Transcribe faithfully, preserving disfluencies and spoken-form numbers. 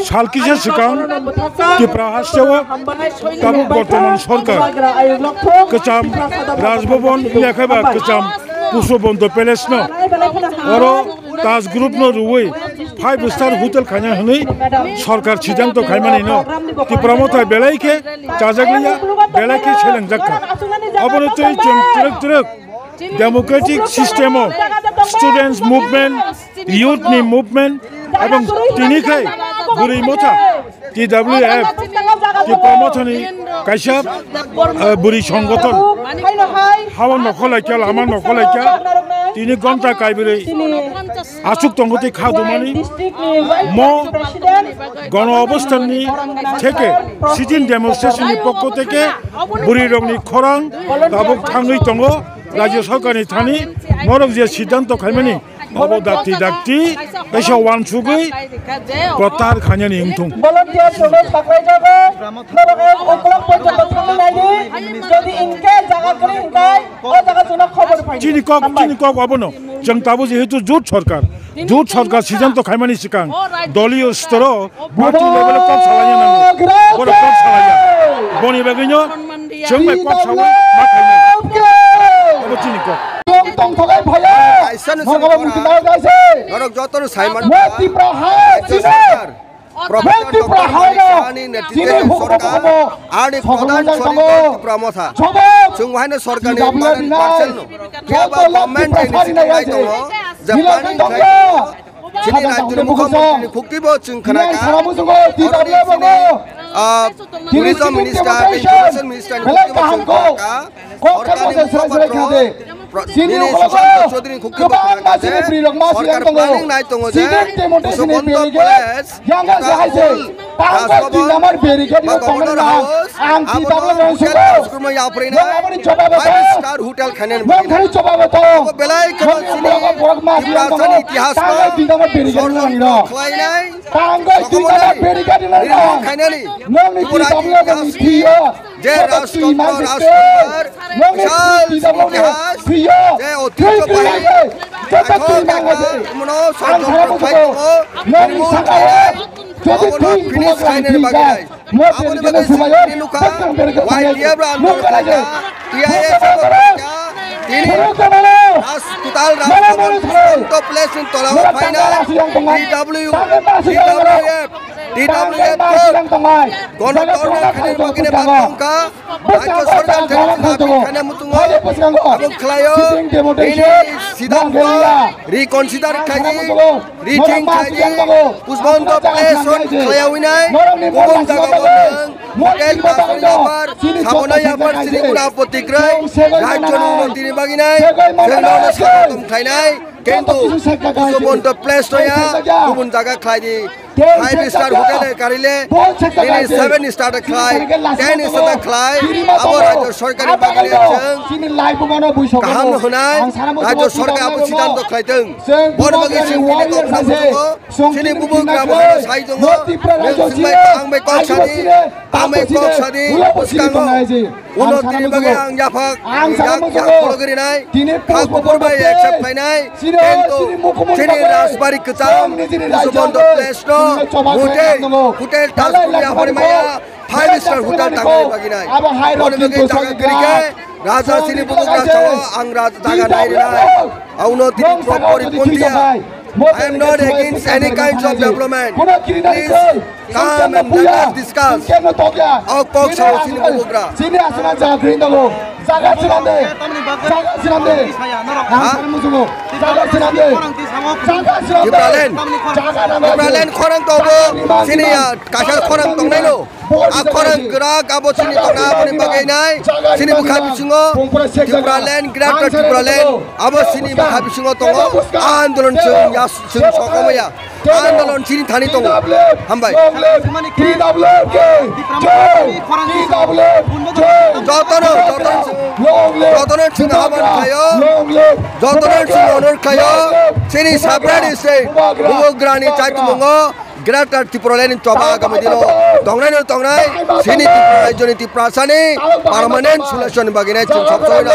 Sal kisa swkang Tipra hasteo tabuk bortoman sorkar kwcham Rajbhavan yakhe ba kwcham Pushpabanta Palace no oro Taj Group no rwui five star hotel khaina hwnwi sorkar siddhanto khaimani no Tipra Motha belai khe chajakliya, belai khe selengjak kha. Obono twi chwng twrwk twrwk democratic system o students movement, youth ni movement, ebong tini khai Bwrwi Motha, T W F, Tipra Mothani kaisa, eh, bwrwi songgothon. Hawa nokholaikha, lama nokholaikha, tini ghonta kaibrwi aswk tongo tei kha dumani. Mo gono obosthanni theke, sit-in demonstration ni pokko theke bwrwi rokni khorang tabuk thangwi tongo. Rajya sorkarni thani norok je siddhanto khaimani, obo dakti dakti kaisa uansugwi protyahar khainani wngthung. Volunteer rokno saklai jago, norok o uklok porjonto thangwi naidi, jodi inke jaga kwrwi hwnkhe o jaga chwngno khobor phaidi. Chini kok, chini kok obono. Chwng tabuk jehetu jut sorkar, jut sorkar siddhanto khaimani swkang doliyo storo party level o kok salaiya nango. Borok kok salaiya. Boni bagwino chwng bai kok sawi ma khainai. Obo chini kok. Tong tong thogai phaya. Kaisa no Mogo chini bumsi khora. Tao kaise. Norok joto no sai man. Mo Tipra hai Rajya chini. Sorkar. Mo Professor Tipra Doctor hai Manik no. Saha ni netritwe Chini ni hukuk sorkar. Hukumo. Ani Sokolong pradhan jang sori tongo. Tipra Motha. Chobok. Chwng wahaino sorkar ni T W F parliament ni nai. Parcel no. Joto lok Government Tipra ni sari nai sikhai ase. Tongo. Je Nilai planning tong khlai ya. Tongo. Chini Khada rajyoni tangde mukhyamantri bukusa. Ni khukti bo chwng khna kha. Niyai sara muchungo, T W F. Oroni chini, ah, Chini tourism minister, chini information minister ni belai khukti bo kaham chwng ko. Khna kha. Kok kha Sorkar ni masa mukhyamantri srai khade. Pro-, chini nini ulo Sushanta ko. Chaudhary ni khukti bo khna kha je. Kwbang ma chini bwrwi rok ma sorkar sini planning nai tongo je. Chini demonstration ni Sushanta belai khe. Place, Yang ga Hotel, jahai se. Rajbhavan, Tangka twi namar beri khe ba dino Governor tongna. House, Ang abo twi no tabla hotel nang suko. Transformer ya operate nai. Nang aboni choba bata. Five star hotel khainani bagwi. Nang khani choba bata. Abo belai kheno Nang chini borok borok ma Tiprasani itihas no sorkar khlainai. Tangka twi namar beri khe dino nang. Nang ni twi tabla nang ni twi yo. Je Rajtantro, Rajtantro, nang ni twi tabla nang ni twi yo. Je oitihyo bahini. Joto twi nang ase. Ang khana musuko. Nang ni saka. Jodi twi buwak lang twi jai. Mo teri kene sumayo, bekkang beri kene sumayo. Y T F andolon khaikha, T I S andolon khaikha, tini Raj, total Rajbhavan, Sushanta Place ni tola o phainai, T W, T W F, T W F, Gono Dhorna khainani bagwi ni bagwi wngkha, Rajya Sorkar thani dabi khaina muchungo, abo khlaio, nini siddhanto reconsider khaidi. Reaching khaidi, Pushpabanta Palace rot khlaiyawi nai, kubun jaga o nwng, hotel, Tajmahal yapar, Sabana yapar, chini kuno apoti kwrwi, rajyoni unnoti ni bagwi nai, chwng nono swagotom khlainai, kintu Pushpabanta Palace no ya, kubun jaga khlaidi, five star hotel e karile, nini seven star khlai, ten star khlai, abo rajya sorkar ni bagwi chwng kaham hwnai, rajya sorkar abo siddhanto khlaitwng. Borok bagwi chwng tini kok samo tongo. Chini bubugra bono sai tongo. Nwng chwng bai kaham bai kok sadi, kaham bai kok sadi, bwskango. Uno tini bagwi ang yaphak, yak, yak khulugwi rinai. Kha kubur bai accept khlainai. Kintu chini Rajbari kwcham, Pushpabanta Palace no, hotel, hotel Taj Mahal yapharwi maya. Five star hotel tangmani bagwi nai. Boni bagwi jaga kwrwi khe raja chini bubugra sao ang raja jaga nai rinai. Auno tini proper report dia. I am not against any kinds of development. Please come and let us discuss. O kok sao chini bubugra. Chini asana jaga kwrwi tongo. Jaga sinande. Jaga sinande. Ha? Jaga sinande. Jaga sinande. Tipraland. Jaga nangani. Tipraland khorang tobo. Chini ya, kaisa khorang tongnai no. A khorang kwrak abo chini tongna aboni bagwi nai. Chini bwkha bisingo Tipraland, Greater Tipraland abo chini bwkha bisingo tongo. Andolon chwng ya, chwng sokomaya. Andolon chini thani tongo. Hambai. Jotono, jotono chwng, jotono chwng haban khaio. Jotono chwng honor khaio. Chini Sabrani se bubugrani chaitungo. Greater Tipraland ni choba agami dino tongnai no tongnai, sini Tripura rajyo ni Tiprasa ni permanent solution bagwi nai chwng sab soi na